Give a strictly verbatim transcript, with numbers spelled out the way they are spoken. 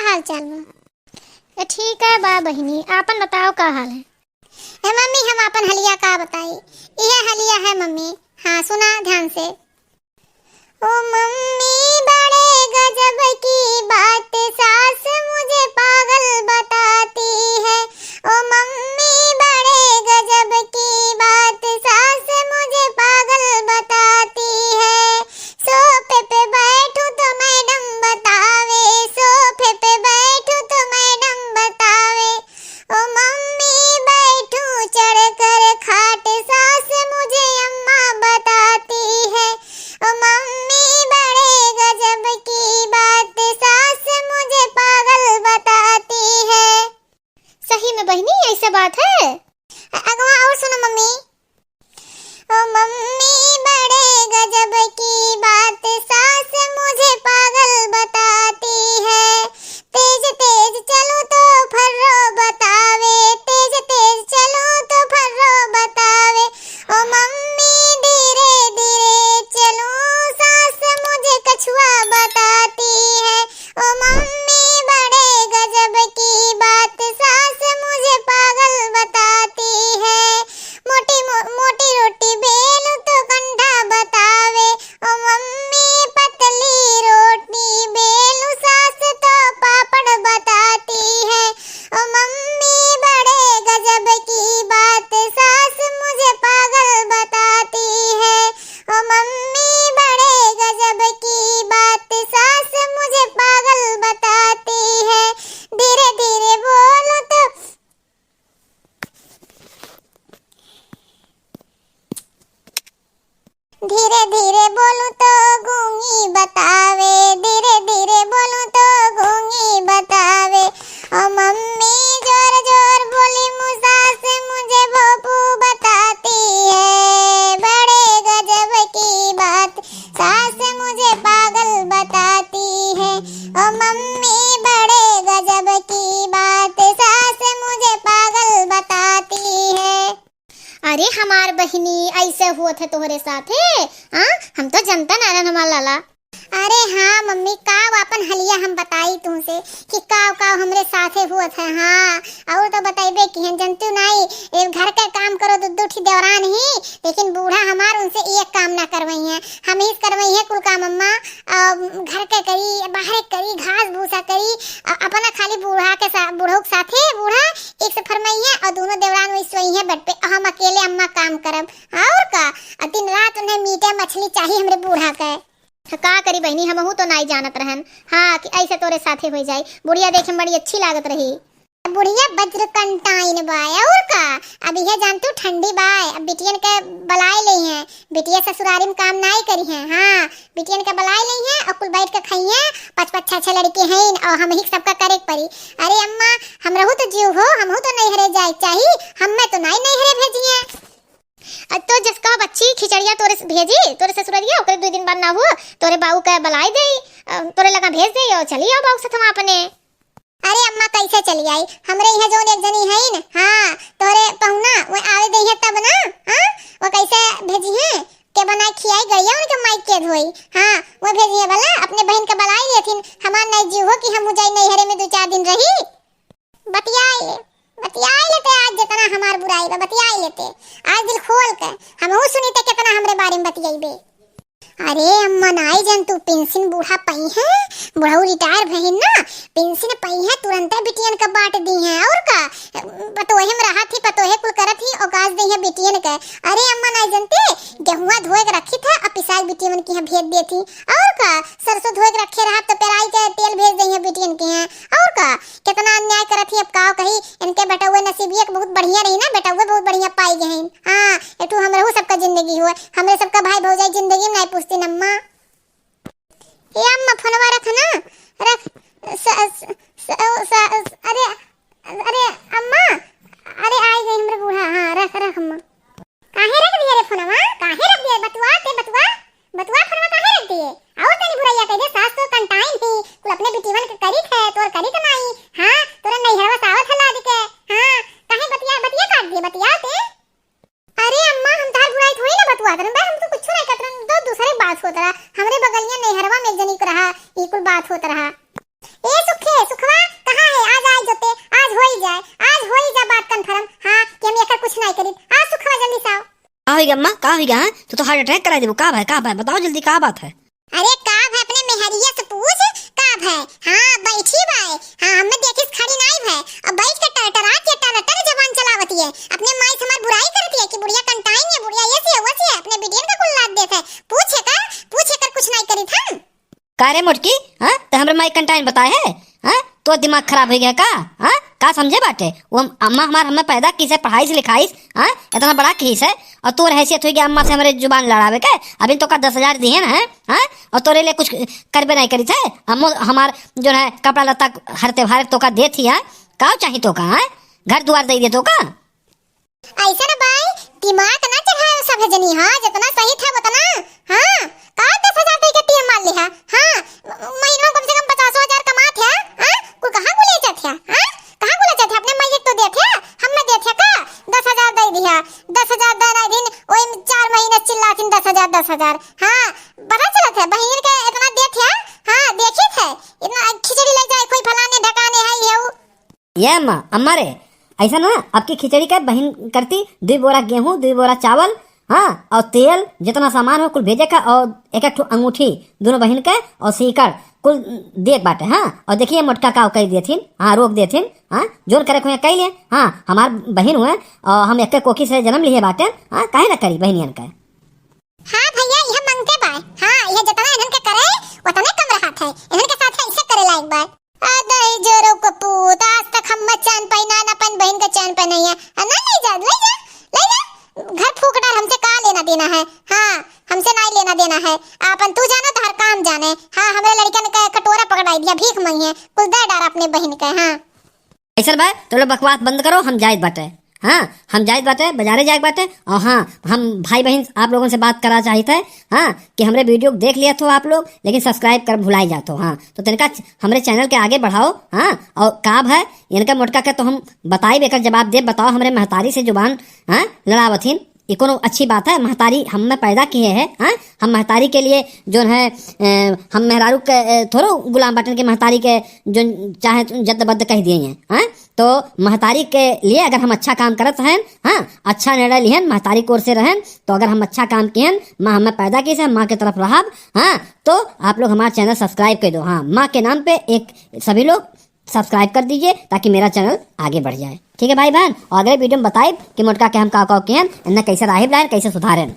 हाल चाल बा? ए, ठीक है बा बहिनी, आपन बताओ का हाल है? ए मम्मी, हम आपन हलिया का बताई, इहे हलिया है मम्मी। हाँ, सुना ध्यान से। ओ मम्मी, बड़े गजब की बात सास मुझे पागल बताती है। ओ मम्मी, बड़े गजब की बात सास मुझे पागल बताती है। सोफे पे बैठूं तो मैडम बतावे, सोफे पे बैठूं तो मैडम बतावे। ओ मम्मी, बैठूं चढ़कर खाट, सास मुझे अम्मा बताती है। ओ मम्मी, बड़े गजब की बात, सास मुझे पागल बताती है। सही में बहिनी, ऐसे बात है? अ-, अगवा और सुनो मम्मी। ओ मम्मी, बड़े गजब की बात, सास मुझे पागल बताती है। तेज तेज चलूं तो फर्रो बतावे, तेज तेज चलूं तो फर्रो बतावे। ओ मम्मी, धीरे धीरे चलूं, सास मुझे कछुआ बताती है। ओ मम्मी, बड़े गजब की बात, सास मुझे पागल बताती है। मोटी मो-, मोटी रोटी बेलूं तो कंडा बतावे। ओ मम्मी, पतली रोटी बेलूं, सास तो पापड़ बताती है। ओ मम्मी, बड़े गजब की बात, सास मुझे पागल बताती है। ओ मम्मी, बड़े गजब की बात, सास मुझे पागल बताती है। धीरे धीरे बोलूं तो, धीरे धीरे बोलूं तो गूंगी बतावे, धीरे धीरे बोलूं तो गूंगी बतावे। ओ मम्मी, जोर जोर बोली मुँह, सास मुझे भोपू बताती है। बड़े गजब की बात, सास मुझे पागल बताती है। ओ मम्मी, बड़े गजब की बात, सास मुझे पागल बताती है। अरे हमार बहिनी, ऐसे हुअत है तोहरे साथे? हाँ, हम तो जनता ना रहन हमार लाला। अरे हाँ मम्मी, का आपन हलिया हम बताई तुमसे कि का का हमरे साथे हुअत है। हाँ, और तो बतैबे किहन, जनतू नाई, ए घर के काम करो, दू दू ठी देवरान ही, लेकिन बूढ़ा हमार उनसे एक काम ना करवइहैं। हम ही करवइहैं कुल काम अम्मा, अ, घर के करी, बाहरे करी, घास भूसा करी, अ, अपना खाली बूढ़ा के सा-, बूढ़ऊ के साथे बूढ़ा एक से फरमाइहैं और दोनों देवरान वही सोइहैं बेड पे, और हम अकेले अम्मा काम करब। और का, अ, दिन रात उन्हें मीटे मछली चाही हमरे बूढ़ा के। त का करी बहिनी, हमहू तो नाई जानत रहन, हाँ, कि ऐसे तोरे साथे होइ जाई। बुढ़िया देखे में बड़ी अच्छी लागत रही। बुढ़िया बज्र कंटाइन बाय, और का? अब इहे जानतू ठंडी बाय, अब बिटियन के बलाए लेइहैं, बिटिया ससुरारी में काम नाई करिहैं, हाँ, बिटियन के बलाए लेइहैं और कुल बैठ के खइहैं, पाँच पाँच छह छह लड़के हैं और हम ही सबका करे के परी। अरे अम्मा, हमरहू तो जीव हो, हमहू तो नैहरे जाए चाही, हमें तो नाई नैहरे भेजिहैं। अ, तो जस का बच्ची खिचड़िया तोरे स-, भेजी, तोरे ससुररिया, ओकरे दुइ दिन बाद ना हुआ, तोरे बाऊ के बलाई देई, अ, तोरे लगा भेज देई और चली आओ बाऊ के साथ हम अपने। अरे अम्मा, कैसे चली आई? हमरे यहाँ जौन एक जनी है न, हाँ, तोरे पहुना, वो आवे देइहैं तब ना, हाँ, वो कैसे भेजिहैं? के बनाए खियाई गड़िया उनके माई के धोई, हाँ, वो भेजिहैं भला, अपने बहिन के बलाई लेथिन, हमार नाई जीव हो कि हम जाई नैहरे में दो चार दिन रही। बतियाई ले, बतियाई लेते आज जितना हमार बुराई बा, बतियाई लेते। आज दिल खोल के हमहू सुनी ते कितना हमरे बारे में बतियाइबे। अरे अम्मा नाई जनतू, पेंशन बूढ़ा पइहैं, बुढ़ऊ रिटायर भइन ना, पेंशन पइहैं, तुरंते बिटियन के बांट दिहैं। और का, पतोहे में रहत ही, पतोहे कुल करत ही, अवकाश दिहैं बिटियन के। अरे अम्मा नाई जनते, गेहुआ धोए के रखी थे, अब पिसाई बिटियन के यहाँ भेज देती। और का, सरसों धोए के रखे रहत तो पेराई के तेल भेज दिहैं बिटियन के यहाँ। और का, कितना अन्याय करत ही, अब का कही, इनके बेटउए नसीबिया के बहुत बढ़िया रही ना, बेटउए बहुत बढ़िया पाई गए हैं। हाँ, एठू हमरहू सबका जिंदगी हुआ, हमरे सबका भाई भौजाई जिंदगी में नाई पूछती अम्मा। ए अम्मा, फोनवा रख ना, रख। स-, स-, स-, स-, अरे, अरे अम्मा, अरे आई गई हमरे बूढ़ा, हाँ, रख, रख अम्मा। काहे रख दिए रे फोनवा? काहे रख दिए? बतुआ ते, बतुआ, बतुआ, फोनवा काहे रख दिए? और तनी बुरैया कह दे, सास तो कंटाइन ही, कुल अपने बिटिवन के करी थे, तोर करी कमाई, हाँ, तोरे नैहरवा सावत हला दिके, हाँ, काहे बतिया, बतिया काट दिए, बतिया ते? अरे अम्मा, हम तार बुराई थोड़ी ना बतुआत रहन बे, हम तो कुछ नहीं कहत रहन, दो दूसरे बात होत रहा। हमरे बगलिया नैहरवा में एक जनी के रहा, ई कुल बात होत रहा। ए सुखे, सुखवा, का होइगा अम्मा, का होइगा, हैं? तू तो heart attack कराइ देबू, का भय, का भय, बताओ जल्दी, का बात है? अरे का भय, अपने मेहरिया से पूछ, का भय? हाँ, बैठी बाय। हाँ, हमें देखिस खड़ी नाई भय। अब बैठ के टरटरात या टरटर जबान चलावत है। अपने माई से हमार बुराई करत है कि बुढ़िया कंटाइन है, बुढ़िया ऐसी है, वैसी है, अपने बिटियन का कुल लाद देत है। पूछे कर, पूछे कर कुछ नाई करित हम। का रे मोटकी, हाँ? त हमरे माई कंटाइन बताए है? हाँ? तो दिमाग खराब होइ गया का? हाँ? का समझे बाटे? वो हम-, अम्मा हमार हमें पैदा किहिस है, पढ़ाइस लिखाइस, हाँ? इतना बड़ा किहिस है, और तोर हैसियत होइ गया अम्मा से हमरे जुबान लड़ावे के? अभी तोका दस हजार दिहन है, हाँ? और तोरे लिए कुछ करबे नाई करित है? अम्मो हमार जो है कपड़ा लत्ता हर त्योहार तोका देत ही है, का चाही तोका, हाँ? घर दुआर दइ दे तोका? ऐसे ना बाई, दिमाग ना चढ़ाओ सब जनी, हाँ, जितना सही था उतना, हाँ, का दस हजार दे के तीर मार लिहा, हाँ, म-, महीना में कम से कम पचासो हजार कमात है, हाँ, कुल कहाँ गुले जात है, हाँ, कहाँ गुले जात है, अपने माई तो देत है, हम ना देत है का, दस हजार दे दिहा, दस हजार दे नाई दिन, ओई में चार महीना चिल्लाथिन दस हजार, दस हजार, हाँ, पता चलत है, बहिन के इतना देत है, हाँ, देखित है, इतना खिचड़ी ले जाए कोई फलाने ढकाने है, ये वो, ये अम्मा, अम्मा रे, ऐसा ना, अबकी खिचड़ी का बहिन करती, दुई बोरा गेहूं, दुई बोरा चावल, हाँ, और तेल, जितना सामान हो, कुल भेजे का, और एक एक ठो अंगूठी, दोनों बहिन के, और सीकड़, कुल देत बाटे, हाँ। और देखिए, मोटका का कह देथिन, हाँ, रोक देथिन, हाँ, जोन करे को कह ले, हाँ, हमार बहिन हुए, और हम एक कोखी से जन्म लिए बाटे, हाँ, काहे ना करी बहिनियन के। हाँ भैया, यह मंगते बाय। हाँ, यह जितना इन्हन के करे, उतने कम रहत है। इन्हन के साथ ऐसे करे लायक बाय। आ दही जोरो को पूत, आज तक हम चैन पहिना, ना अपन बहिन के चैन पहिनाई है। आ ना, ले जा, ले जा, ले जा। घर फूक डार, हमसे का लेना देना है? हाँ, हमसे ना लेना देना है। आपन तू जाना, तोहर काम जाने। हाँ, हमरे लड़कन के कटोरा पकड़ाई दिया, भीख मांगी है। कुल दे डार अपने बहिन के, हाँ। ऐसन बा, तो लोग बकवास बंद करो, हम जाइत बाटे। हाँ, हम जाइत बाटे, बाजारे जाए बाटे। और हाँ, हम भाई बहिन आप लोगन से बात करा चाहित है, हाँ, कि हमरे video को देख लिया थो आप लोग, लेकिन subscribe कर भुलाई जात हो। हाँ, तो तनिका च-, हमरे channel के आगे बढ़ाओ। हाँ, और का भाई, इनका मोटका के तो हम बताई, एकर जवाब दे, बताओ, हमरे महतारी से जुबान, हाँ, लड़ावत हिन। ई कोनो अच्छी बात है? महतारी हमें पैदा किहे है, हाँ? हम महतारी के लिए जोन है, ए, हम मेहरारू के, ए, थोड़ो गुलाम बाटन के महतारी के जोन चाहे जद्दबद्द कह दिए हैं, हाँ? तो महतारी के लिए अगर हम अच्छा काम करत हैं, हाँ, अच्छा निर्णय लिहन, महतारी की ओर से रहन, तो अगर हम अच्छा काम किहन, माँ हमें पैदा किहिस है, माँ के तरफ रहब, हाँ, तो आप लोग हमारा channel subscribe कर दो, हाँ, माँ के नाम पे एक सभी लोग subscribe कर दीजिए ताकि मेरा channel आगे बढ़ जाए। ठीक है भाई बहन, और अगले video में बताइब कि मोटका के हम का का किहन, इन्हें कैसे राहिब लाइन, कैसे सुधारेन।